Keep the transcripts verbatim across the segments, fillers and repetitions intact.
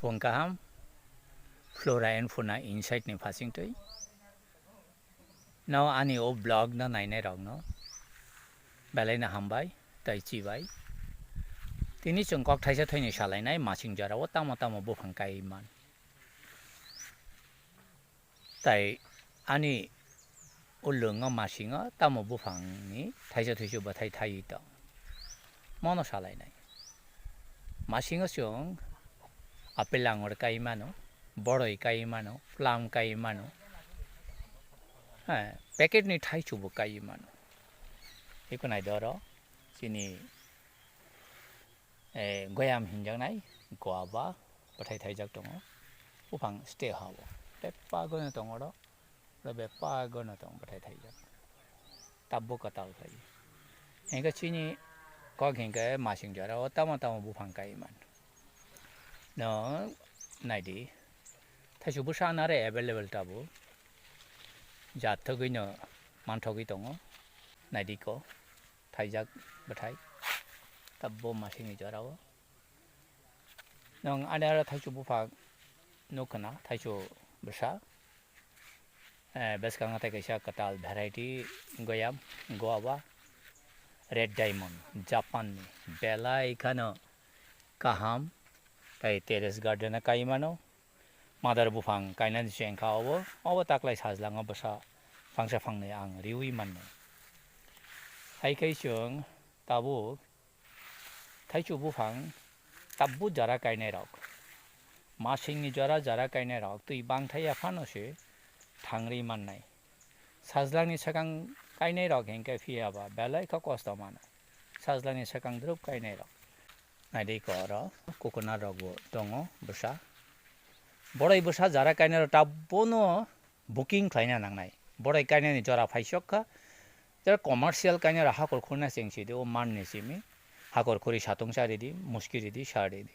Phung kaham, Flora and Fauna Insight ni phasing twi. No ani o vlog no nainai rok no belai no hambai, tai chibai. Tini chwng kok thaisa thaini salainai masing jora o tamo tamo buphang kai man. Tai ani ulungo masingo tamo buphangni thaisa thaisa bwthai thaiwi tong. Mono salainai. Masingo chwng apple angor kai mano, boroi kai mano, plum kai mano. Ha, packet ni thaichu bo kai mano. Eko nai doro chini, eh, goyam hinjaknai guava bwthai thaijak tongo. Buphang stay ha o. Bepagwino tongo oro. Oro bepagwino tong bwthai thaijak. Tabuk kwtal khlai. Hinkhe chini kok hinkhe masing jora o tamo tamo buphang kai man. No naidi. Thaisu bwsa nare available tabuk. Jat thogwino manthogwi tongo. Naidi ko. Thaijak bwthai. Tabuk masingni jora o. Nong ani aro thaichu buphang nukha na, thaichu bwsa. Eh, bwskango tei kaisa kwtal variety goyam, guava, red diamond, Japan ni. Belai kheno kaham, tei terrace garden o kai mano. Mother buphang kainani chengkha obo, obo taklai sajlango bwsa phangsa phangnwi ang riwi mannai. Hai khe chwng tabuk Thaichu buphang tabuk jora kainai rok. Masingni jora jora kainai rok twi bangthai ya phano se thangri mannai. Sajlangni swkang kainai rok hinkhe phiya ba belai kha kosto mano. Sajlangni swkang drup kainai rok. Naidi ko oro coconut rok bo tongo bwsa. Boroi bwsa jora kainai rok tabuk no booking khlaina nangnai. Boroi kainani jora phaisok kha, jora commercial kainai rok hakor khurna cheng sidi, o man ni simi. Hakor khuri satung cha ridi, muski ridi, sa ridi.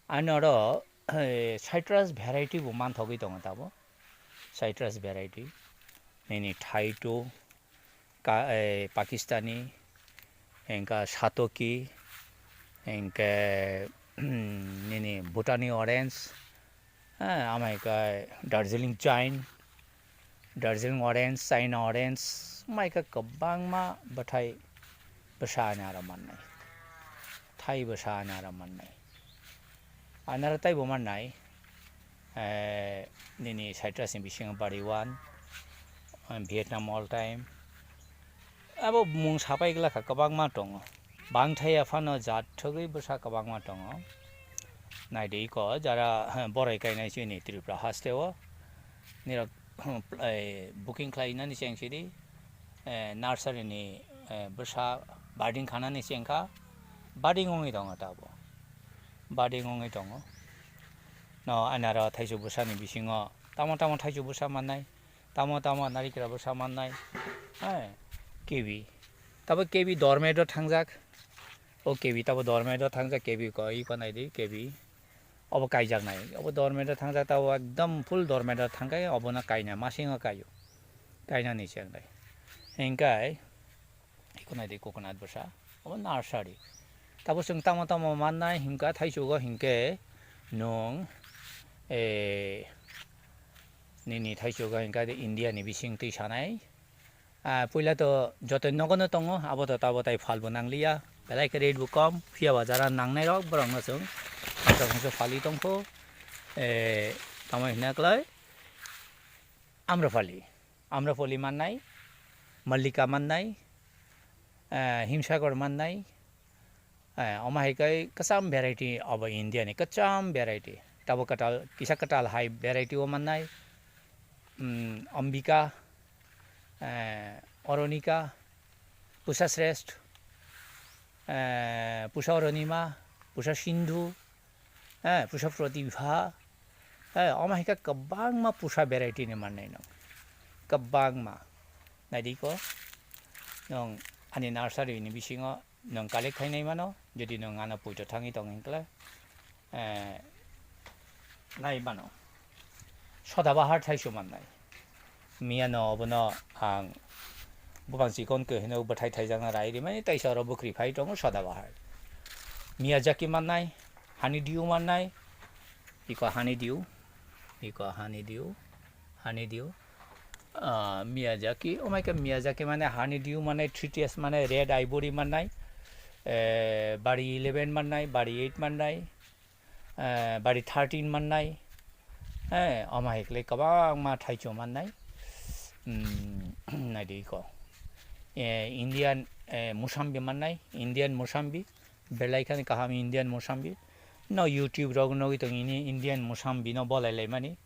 Ani oro, eh, citrus variety bo manthogwi tongo tabuk. Citrus variety. Nini thaito, ka-, eh, Pakistani, hinkhe Satoki, hinkhe, nini Bhutani orange, ha, amai khe Darjeeling Chine, Darjeeling orange, China orange, amai khe kwbangma bwthai bwsa ani aro mannai. Thai bwsa ani aro mannai. Ani aro taibo mannai. Eh, nini citrus ni bisingo bari one, eh, Vietnam all time. Abo mung sapai glakha kwbangma tongo. Bangthai ya phano jat thogwi bwsa kwbangma tongo. Naidi iko jara, eh, boroi kainai chini Tripura haste o. Nirok, eh, booking khlainani cheng sidi, eh, nursery ni, eh, bwsa budding khanani chengkha, budding wngwi tongo tabuk. Budding wngwi tongo. No, ani aro thaichu bwsani bisingo tamo tamo thaichu bwsa mannai, tamo tamo narikra bwsa mannai, hai, kiwi. Tabuk kiwi dormedo thangjak. O kiwi tabuk dormedo thangjak, kiwi ko iko naidi, kiwi. Obo kaijaknai. Obo dormedo thangjak tabuk ekdom full dormedo thangkai, obono kaina, masingo kaio. Kainani chengdai. Hinkhe, Iko naidi coconut bwsa, obo nursery. Tabuk chwng tamo tamo mannai hinkha thaichugo hinkhe nwng, eh, nini thaichugo hinkha de India ni bising twi sanai. Ah, puila to joto nogo no tongo, abo to tabo tai phalbo nangliya. Belai khe rate bo kom, phiya ba jara nangnai rok borok no chwng khangsa khangsa phali tongkho. Eh, tamo hina klai Amrapali. Amrapali mannai, Mallika mannai, eh, Himsagar mannai, eh, omo hai khe kwcham variety obo India ni kwcham variety. Tabo kwtal, kisa kwtal hai variety o mannai, mm, Ambika, eh, Oronika, Pusa Shrestha, eh, Pusa Aronima, Pusa Sindhu, eh, Pusa Pratibha, eh, omo hai khe kwbangma pusa variety ni mannai nwng. Kwbangma. Naidi ko, nwng ani nursery ni bisingo nwng collect khainai mano, jodi nwng ano poito thangwi tong hinkhe, eh, nai mano. Soda bahar thaisu mannai. Miyano obono ang bupang chikon khe hino bwthai thaijakna rai rimani, taisa oro bwkri phai tongo soda bahar. Miyazaki mannai, honeydew mannai, Iko honeydew, iko honeydew, honeydew. Ah, Miyazaki, omaike Miyazaki mane honeydew mane three T S mane red ivory mannai, eh, bari eleven mannai, bari eight mannai, eh, bari thirteen mannai, eh, omo hai khlai kwbangma thaichuk mannai. Hmm, naidi iko. Eh, Indian, eh, musambi mannai, Indian musambi. Belai khani kaham Indian musambi. No YouTube rok nugwi tong ini Indian musambi no bolai laimani.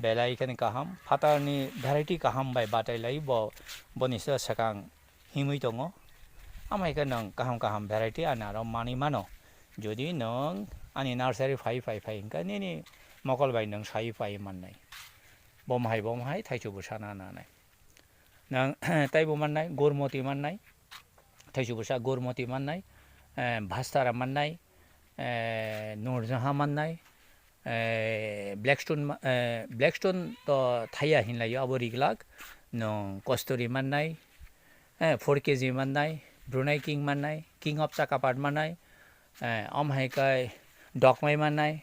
Belai khani kaham. Phatarni variety kaham bai batai lai bo, boni se swkang himwi tongo. Amai khe nwng kaham kaham variety ani aro manwi mano. Jodi nwng ani nursery phai phai phai hwnkhe nini mokol bai nwng sai phai mannai. Bo mahai bo mahai thaichuk bwsa na nanai. Nwng taibo mannai, Gormoti mannai, thaichuk bwsa Gormoti mannai, eh, Bhastara mannai, eh, Nurjaha mannai, eh, Blackstone ma-, eh, Blackstone to thaiya hinlaio, abo riglak, nwng Kosturi mannai, eh, four K G mannai, Brunei King mannai, King of Chakapad mannai, eh, omo hai khe Dokmai mannai,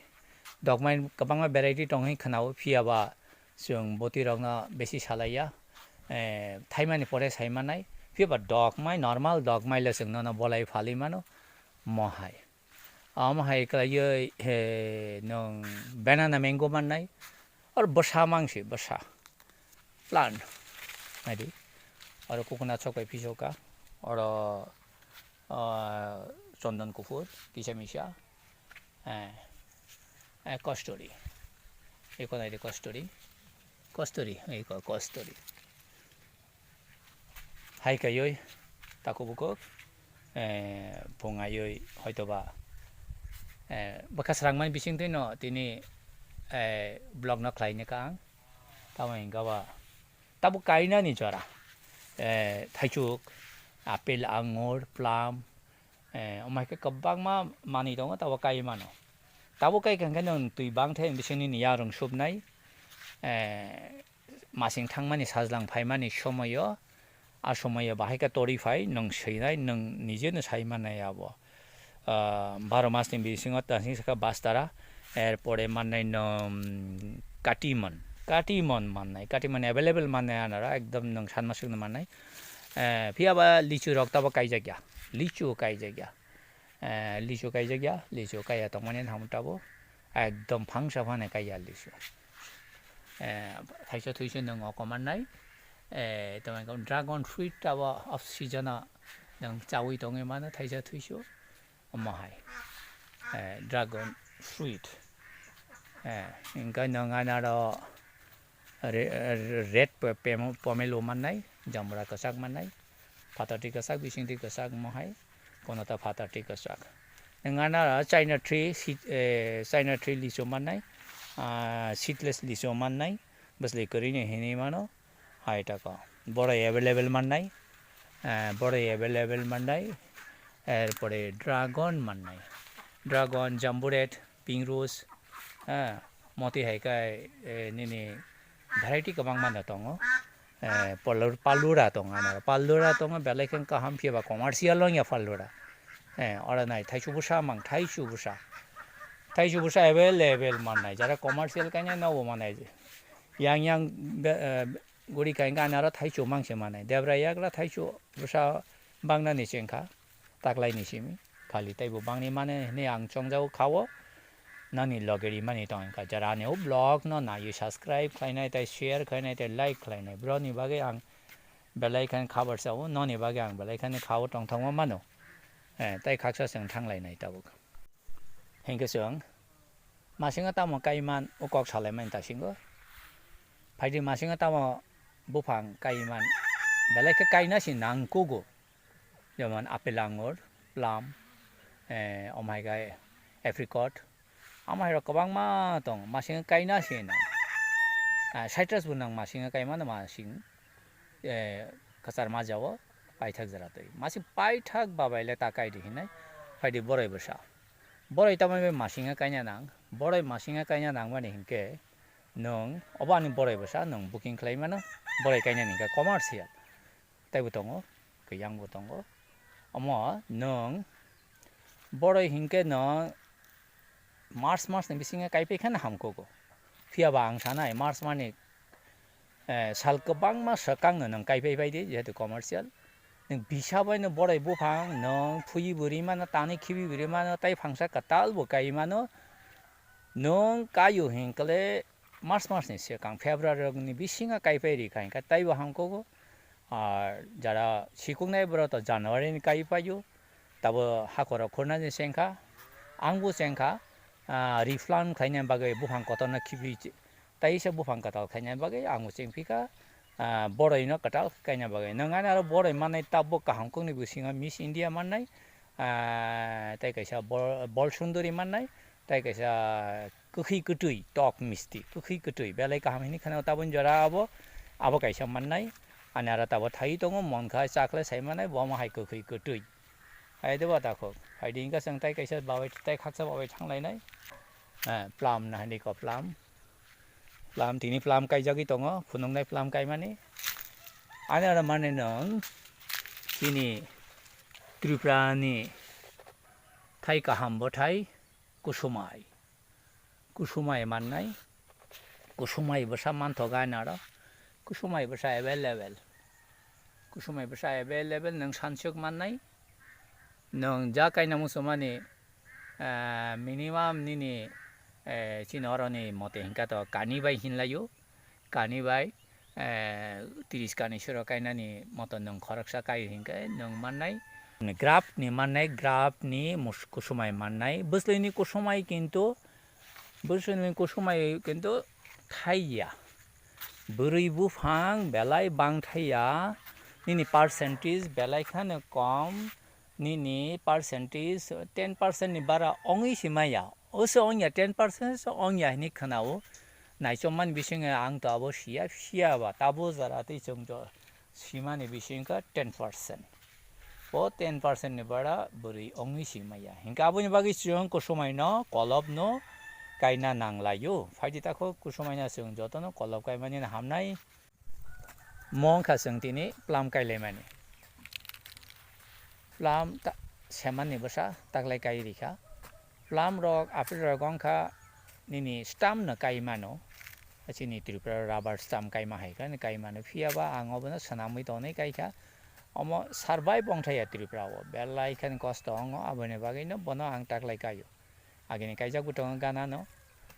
Dokmai kwbangma variety tong hwnwi khwnao, phiya ba chwng bwtwi rokno besi salaiya, eh, thaimani pore sai mannai, phiya ba Dokmai, normal Dokmai le chwng nono bolai phalwi mano, mo hai. Omo hai khlaiwi, he, nwng banana mango mannai, or bwsa mangsi, bwsa plant. Naidi, oro coconut sok bai pisoka, oro, ah, chondon kuphur, kisa misa, eh, eh, kosturi. Eko naidi kosturi, kosturi, eko kosturi. Hai kaiwi takhuk bukhuk, eh, phung aiwi hoitoba, eh, bwkha swrangmani bisingtwi no tini, eh, vlog no khlaini ka ang. Tamo hwnka ba tabuk kainani jora, eh, thaichuk, apple, angur, plum, eh, omo hai khe kwbangma manwi tongo, tabuk kai mano. Tabuk kai kha hwnkhe nwng twi bangthai bisingni yarwng supnai, eh, masing thangmani sajlang phaimani somoio, a somoio bahai khe torwi phai, nwng swinai, nwng nije no sai mannai abo. Ah, baro masni bisingo tangsi sakha bastara, erpore mannai no, mm, katimon, katimon mannai, katimon available mannai anaro ekdom nwng sanmasukno mannai. Eh, phiya ba lichu rok tabo kaijakya, lichu kaijakya. Eh, lichu kaijakya, lichu kaiya tongmani naham tabo. Ekdom phangsa phano kaiya lichu. Eh, thaisa thuisu nwng o komannai. Eh, tamo wngkha dragon fruit abo off season o nwng chaui tongwi mano thaisa thuisu. Omo hai. Eh, dragon fruit. Eh, hwnkhe nwng anaro re-, red pe-, pemo-, pomelo mannai, jambra kwchak mannai, phatartwi kwchak, bisingtwi kwchak, omo hai, kono ta phatartwi kwchak. Nwng anaro China tree, seed, eh, China tree lichu mannai, ah, seedless lichu mannai, bwsli kwrwino hinwi mano. Hai tako. Boroi available mannai. Eh, boroi available mannai. Erpore dragon mannai. Dragon, jamburet, pink rose. Eh, moti hai khe, eh, nini variety kwbangma no tongo. Eh, palur-, palura tongo, ano palura tongo, belai khe kaham phiya ba commercial wngya palura. Eh, oro nai thaisu bwsa mang, thaisu bwsa. Thaisu bwsa available mannai. Jara commercial kanya nobo mannai. Yang yang be-, eh, guri kainga ani aro thaichu mangse manai. Debra yagra thaichu bwsa bangnani chengkha, taklaini simi. Khali taibo bangni mane hinwi ang chongjao khao. Nani loge rimani tongkha. Jara ani o vlog no naiwi subscribe khlainai, tei share khlainai, tei like khlainai. Broni bagwi ang belai khan khabar sao, noni bagwi ang belai khan khao tongthokma mano. Eh, tei khaksa chwng thanglainai tabuk. Hinkhe chwng masingo tamo kaiman o kok salaimani tasingo. Phaidi masingo tamo buphang kaiman belai khe kaina se nangkugo. Jemon apple angur, plum, eh, omo hai khe apricot. Omo hai rok kwbangma tongo. Masingo kaina se nang. Ah, citrus bo nang masingo kaimano masing. Eh, kwchar majao paithak jora twi. Masing paithak babai le ta kaidi hinai. Phaidi boroi bwsa. Boroi tamoni bai masinga kaina nang. Boroi masinga kaina nangmani hinkhe nwng obo ani boroi bwsa nwng booking khlai mano. Boroi kainani hinkhe commercial. Teibo tongo, kwyangbo tongo. Omo nwng boroi hinkhe no March mas ni bisingo kaipai kheno hamkukgo. Phiya ba ang sanai March mas ni, eh, sal kwbangma swkang no nwng kaipai pai di, jehetu commercial. Nwng bisa bai no borai buphang, nwng phuiwi bo ri mano, tanwi khibi bo ri mano, tai phangsa kwtal bo kai mano. Nwng kaio hinkle March mas ni swkang February rok ni bisingo kaipai ri kha hinkhe taibo hamkukgo. Ar jara sikuknai borok to January ni kai paio, tabo hakhoro khurna ni chengkha, angbo chengkha, ah, replant khaina bagwi buphang kotorno khibi, taisa buphang kwtal khaina bagwi angbo chengphikha, ah, boroi no kwtal khaina bagwi. Nwng ani aro boroi mannai tabuk kaham kokni bisingo Miss India mannai, ah, tei kaisa bol, bol sunduri mannai, tei kaisa kwkhwi kwtwi tok misti, kwkhwi kwtwi belai kaham hinwi kheno taboni jora abo, abo kaisa mannai. Ani aro tabo thai tongo, monkha chakle sai mannai, bo omo hai kwkhwi kwtwi. Hai de ba takhuk, hai di hinkhe chwng tei kaisa babai, tei khaksa babai thanglainai. Eh, plum na hinwi kok plum. Plum tini plum kaijagwi tongo, phunuknai plum kaimani. Ani aro mani nwng chini Tripura ni thai kaham bo thai kusumai. Kusumai mannai, kusumai bwsa manthogo ani aro. Kusumai bwsa available. Kusumai bwsa available, nwng sansuk mannai. Nwng ja kaina muchungmani, ah, minimum nini, eh, chini oroni mote hinkha to kani bai hinlaio. Kani bai, eh, tris kani sero kainani moto nwng khoroksa kai hinkhe nwng mannai. Graph ni mannai, graph ni mus-, kusumai mannai. Bwswini kusumai kintu, bwswini kusumai kintu thaiya. Bwrwi buphang belai bang thaiya, nini percentage belai kheno kom, nini percentage ten percent ni bara ongwi si maya. O se ongya, ten percent se ongya hinwi khwnao. Naichomani bisingo ang to abo siya, siya ba tabo jora tei chwng jo-, simani bisingkha ten percent. O ten percent ni bara bwrwi ongwi si maya. Hinkhe aboni bagwi chwng kusumaino kolopno kaina nanglaio. Phaidi takhuk kusumaino chwng jotono kolop kaimani hamnai. Mo wngkha chwng tini plum kailaimani. Plum ta-, semani bwsa taklai kai rikha. Plum rok, apple rok wngkha nini stamp no kai mano. Chini Tripura rubber stamp kaima hai khe kai mano. Phiya ba ang obono swnamwi tonwi kai kha. Omo survive wng thaya Tripura o. Belai khe kosto wngo, aboni bagwi no bono ang taklai kaio. Agini kaijak bo tongo gana no.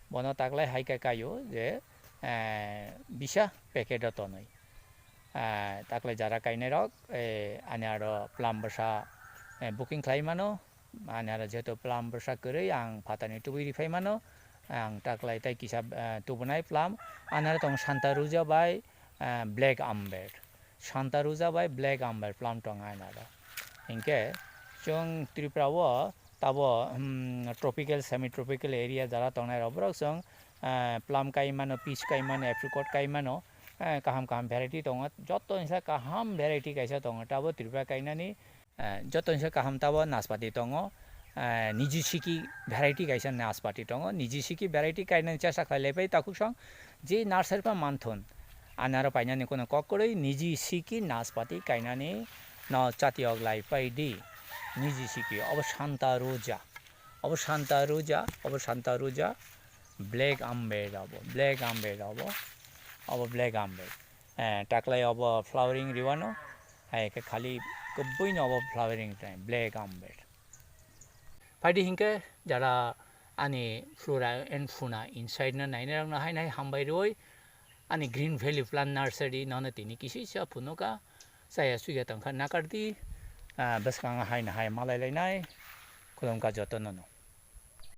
Bono taklai hai khe kaio je, eh, bisa packet o tonwi. Ah, taklai jara kainai rok, eh, ani aro plum bwsa, eh, booking khlai mano. Ani aro jehetu plum bwsa kwrwi, ang phatarni tubui riphai mano. Ang taklai tei kisa, eh, tubunai plum. Ani aro tongo Santa Rosa bai, eh, Black Amber. Santa Rosa bai Black Amber plum tongo ani aro. Hinkhe chwng Tripura o tabo, hmm, tropical, semi tropical area jara tongnai rok borok chwng, eh, plum kai mano, peach kai mano, apricot kai mano, eh, kaham kaham variety tongo. Joto ni sa kaham variety kaisa tongo. Tabo Tripura kainani, eh, joto ni sa kaham tabo naspati tongo. Eh, niji siki variety kaisa naspati tongo. Niji siki variety kainani chesa khlai lai pai takhuk song. Je nursery pa manthun. Ani aro painani kono kok kwrwi niji siki naspati kainani no chatiyok lai pai di. Niji siki obo Santa Rosa. Obo Santa Rosa, obo Santa Rosa. Black Amber obo, Black Amber obo. Obo Black Amber. Eh, taklai obo flowering riwano. Hai khe khali kwbwino obo flowering tonai, Black Amber. Phaidi hinkhe jara ani flora and fauna inside no nainai rokno haino hai hambai rwi ani Green Valley Plant Nursery nono tini kisisa phunuka chaya suya tongkha nakardi, ah, bwskango haino hai malai lainai khulumkha jotono no.